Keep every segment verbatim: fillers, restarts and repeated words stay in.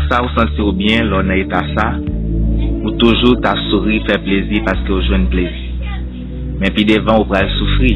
Sa ou santi w byen lè w nan eta sa, ou toujou ta souri, fè plezi paske w jwenn plezi. Men pi devan ou pral soufri.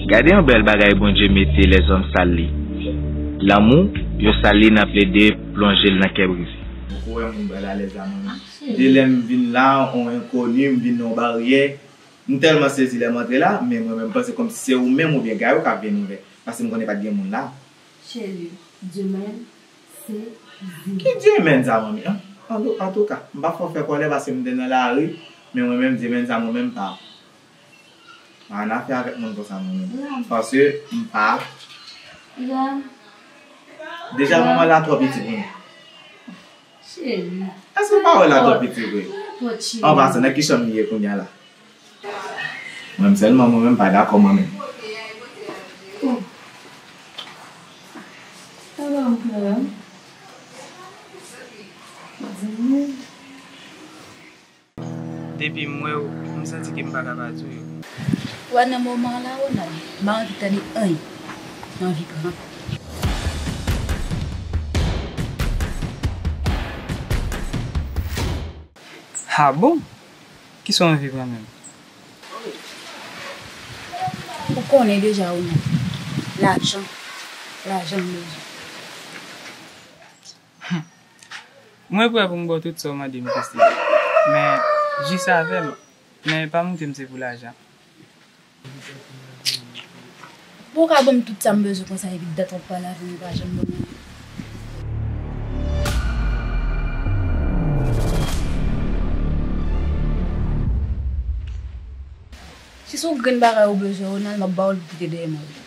Gade yon bèl bagay Bondye mete lèzòm sal li. Lanmou, yo sal li nan plede plonje l nan kè brize. Ou wè moun pral alèz la, manmi. De lè m vin la, on enkoni, m vin nan yon baryè. M tèlman sezi lè m antre la, men mwen menm m panse kòmsi se ou menm oubyen Gayou k ap vin ouvè. Paske m konnen pa t gen moun la. Cheri, demen se di. Ki demen sa, manmi? An, an, antouka, m p ap fè w fè kòlè paske m te nan lari, men mwen menm, demen sa, mwen menm, m pa, m pa nan afè avèk moun konsa, mwen menm. Paske m pa. Deja, manman la twò piti pou mwen. Cheri. Èske w pa wè la twò piti vre? An pasan, nan ki chanm li ye kounye a la? Mwen menm sèlman, mwen menm pa dakò mwen menm. Oh. Sa pa yon pwoblèm. Di m. Depi m wè w, m santi ke m pa ka pa di w yo. Wè nan moman an la, Ronald, m pa anvi tande anyen. M anvi pran. Ha bon? Kisa w anvi pran menm? Ou konnen deja, Ronald. Lajan. Lajan m bezwen. Mwen prè pou m ba w tout sa w mande m, Christine. Men, jis avè m. Men, pa montre m se pou lajan. Bon, ou ka ban m tout sa m bezwen konsa, epi dat w ap pale avè m, ou pa janm ban m anyen. Si se yon grenn bagay ou bezwen, Ronald, m ap ba w l pou w kite dèyè mwen.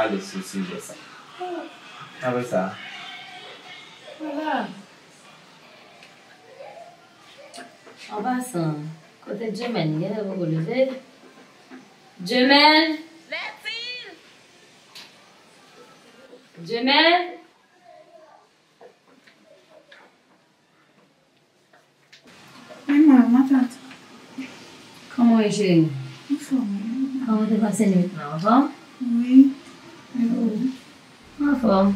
pale sou sijè sa. Apre sa. Vwala. An pasan, kote Jemèn? Genlè poko leve. Jemèn! Jemèn! Wi, ma, matant. Kòman w ye, cheri? Anfòm, wi. Kòman w te pase nwit lan? Anfòm? Wi. E ou? Anfòm.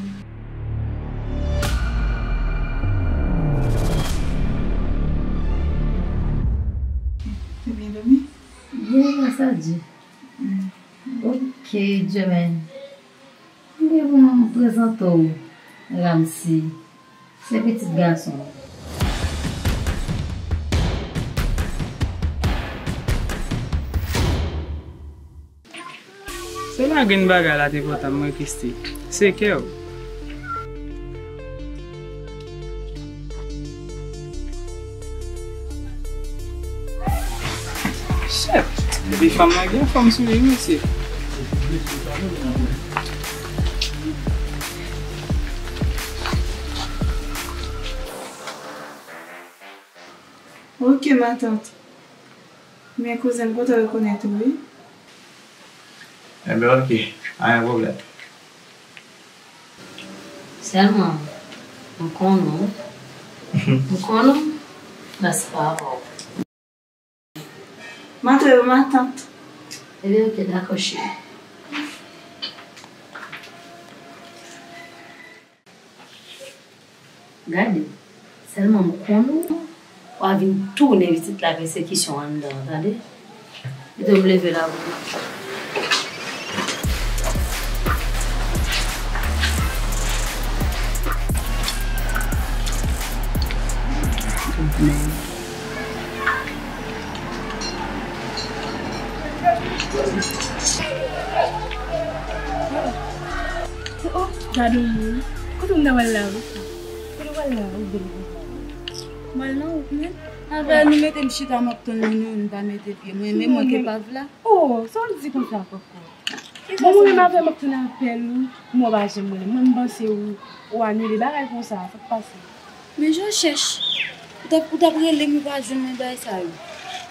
Ou byen dòmi? Byen, gras a Dye. Mm. Ok, Jemèn. M gen pou m prezante w Ramsey. Se pitit gason m. Se la grenn bagay la te enpòtan mwen, Christy. Se kè w. Chèf, epi fanm nan gen fanm sou li, wi, mesye. Ok, matant. Men kouzen m kontan rekonèt ou, wi. Enben, ok. Anyen pwoblèm. Sèlman, m konnen w. M konnen w, men se pa avè w. Matant yo, matant. Ebyen, ok, dakò, cheri. Gade, sèlman m konnen w, w a vin tounen pitit la pèsekisyon anndan an, tande? Kite m leve la pou ou. Oh, gade yon moun. Kote w nan wè l la, wi? Kote w wè l la, wi, bèl moun? Mwen nan wout, men. Avè nou mete m chita, m ap tann moun, nou pa mete pye. Mwen, men mwen ke pa vle. Oh, sa w di konsa, kòkò? Bon, mwen menm avè m ap tann apèl ou, mwen pa janm rele. Mwen, m panse ou, ou anile bagay konsa, sa k pase? Men jan w chèch. Ou t ap, ou t ap rele m, ou pa jwenn mwen bagay sa yo.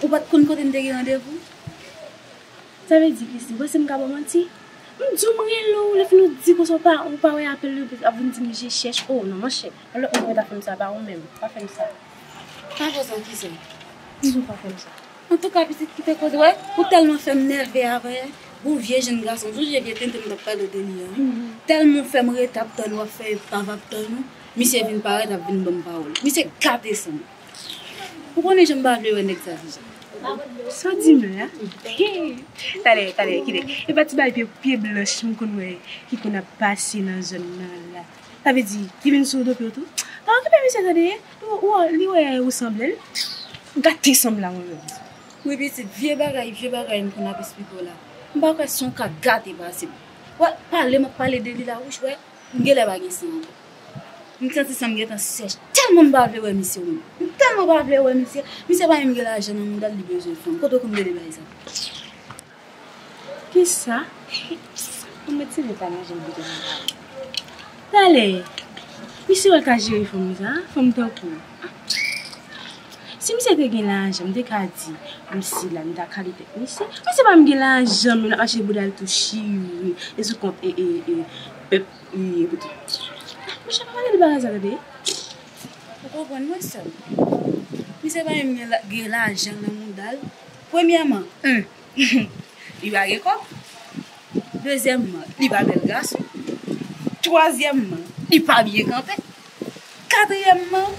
Ou pa t konn kote m te gen randevou? Sa vle di, Christy, ou panse m ka ba w manti? M di w m rele w, lè fini w di konsa w pa, ou pa wè apèl yo, ap vin di m je chèch. Oh, non, monchè. Yon lòt moun ki ta fè m sa, pa ou menm. Pa fè m sa. Pa fè w sa, kisa? M di w pa fè m sa. Antouka, pitit, kite koze, wè, ou tèlman fè m nève avè yon vye jenn gason. Sonje vye tenten m t ap pale de li a, wi. Mhm. Tèlman w fè m rete ap tann, w ap fè epav ap tann ou, misye vin parèt ap vin ban m pawòl. Misye gate san m. Ou konnen jan m pa vle wè nèg sa deja. Sa w di m la? Talè, talè, kite. E pa ti bagay pye, pye blanch m konn wè ki konn ap pase nan zòn nan la. Sa vle di, li vin sou do pye w tou? Pa okipe misye tande, ou, ou, li wè ou sanble l. Gate san m la mwen menm. Wi pitit, vye bagay, vye bagay m konn ap esplike w la. M pa kwè se yon ka gate pase m. Wè, pale m ap pale de li la, wouch, wè, m genlè pa gen san ankò. M santi san m gentan sèch. Tèlman m pa vle wè misye, wi. M tèlman pa vle wè misye. Misye pa menm gen lajan nan mouda l, li bezwen fanm. Kote w konn tande bagay sa? Kisa? Ou mèt se leta nan jan l bouton nan. Talè, misye wè l ka jere fanm sa, fanm tankou w. Si misye te gen lajan, m te ka di, m si la, m ta kale tèt misye. Misye pa menm gen lajan, menm l ap mache bouda l tou chire, e sou kont, e, e, e, pèp, e, e, pito. Monchè, pa pale de bagay sa, tande. Ou konprann mwen, sè m? Misye pa menm gen la, gen lajan nan mouda l. Premyèman, en, li pa gen kòb. Dezyèmman, li pa bèl gason. Twazyèmman, li pa byen kanpe. Katriyèmman,